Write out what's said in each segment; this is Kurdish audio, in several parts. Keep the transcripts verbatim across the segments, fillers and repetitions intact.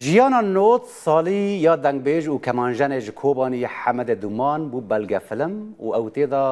Jiyana nod salî ya dengbêj û kemanjenê ji Kobanî Hemedê Dûman bû belgefilm û ew tê de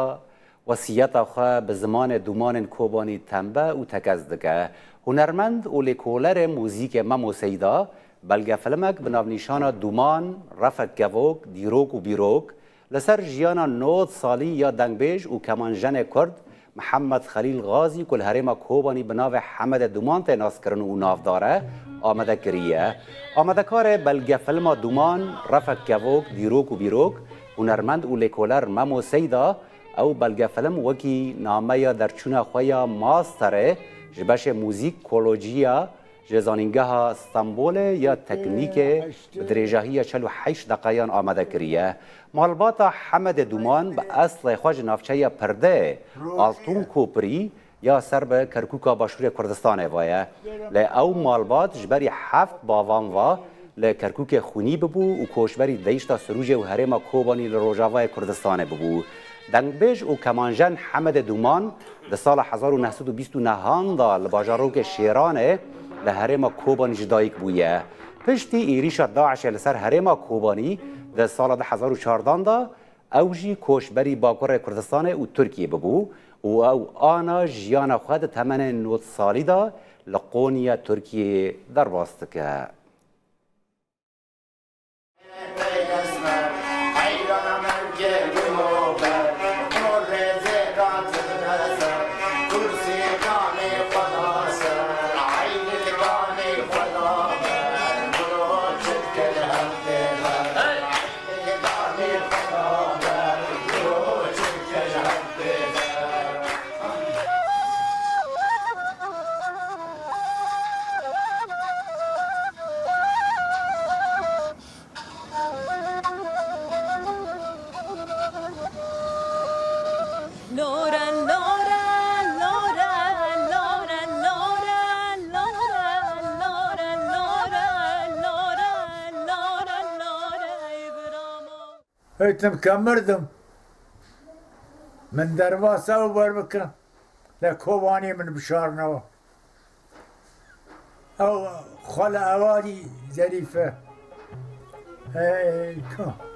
wesiyeta xwe bi zimanê dûmanên Kobanî tembe û tekez dike. Hunermend û lêkolerê muzîkê Memo Seyda belgefilmek bi navnîşana Dûman, Refek Kevok, Dîrok û Bîrok, li ser jiyana nod salî ya dengbêj û kemanjenê Kurd Mihemed Xelîl Gazî ku li herêma Kobanî bi navê Hemedê Dûman tê naskirin û navdar e, amade kiriye. Amadekarê belgefilma Dûman, Refek Kevok, Dîrok û Bîrok, hunermend û lêkoler Memo Seyda, ew belgefilm wekî nameya derçûna xwe ya masterê ji beşê muzîkolojiya ji Zanîngeha Stenbolê ya Teknîkê bi dirêjahiya çel û heşt deqeyan amade kiriye. Malbata Hemedê Dûman bi eslê xwe ji navçeya Pirdeyê, Altûn Koprî, ya ser bi Kerkûka Başûrê Kurdistanê ve ye. Lê ew malbat ji berî heft bavan ve li Kerkûkê xwînî bibû û koçberî Deyşta Sirûcê û herêma Kobanî li rojavayê Kurdistanê bibû. Dengbêj û kemanjen Hemedê Dûman di sala hezar û neh sed û bîst û nehan de li bajarokê Şêranê li herêma Kobanî ji dayik bûye. Piştî êrîşa DAIŞê li ser herêma Kobanî di sala du hezar û çardan de ew jî koçberî Bakurê Kurdistanê û Tirkiyê bibû û ew ana jiyana xwe di temenê nod salî de li Qonya Tirkiyeyê derbas dike. Hêtim ke mirdim, min derbas ew ber bikin, lê Kobanî min bişarnewe. Ew xwe li ewarî zerîf e. Ey, ka.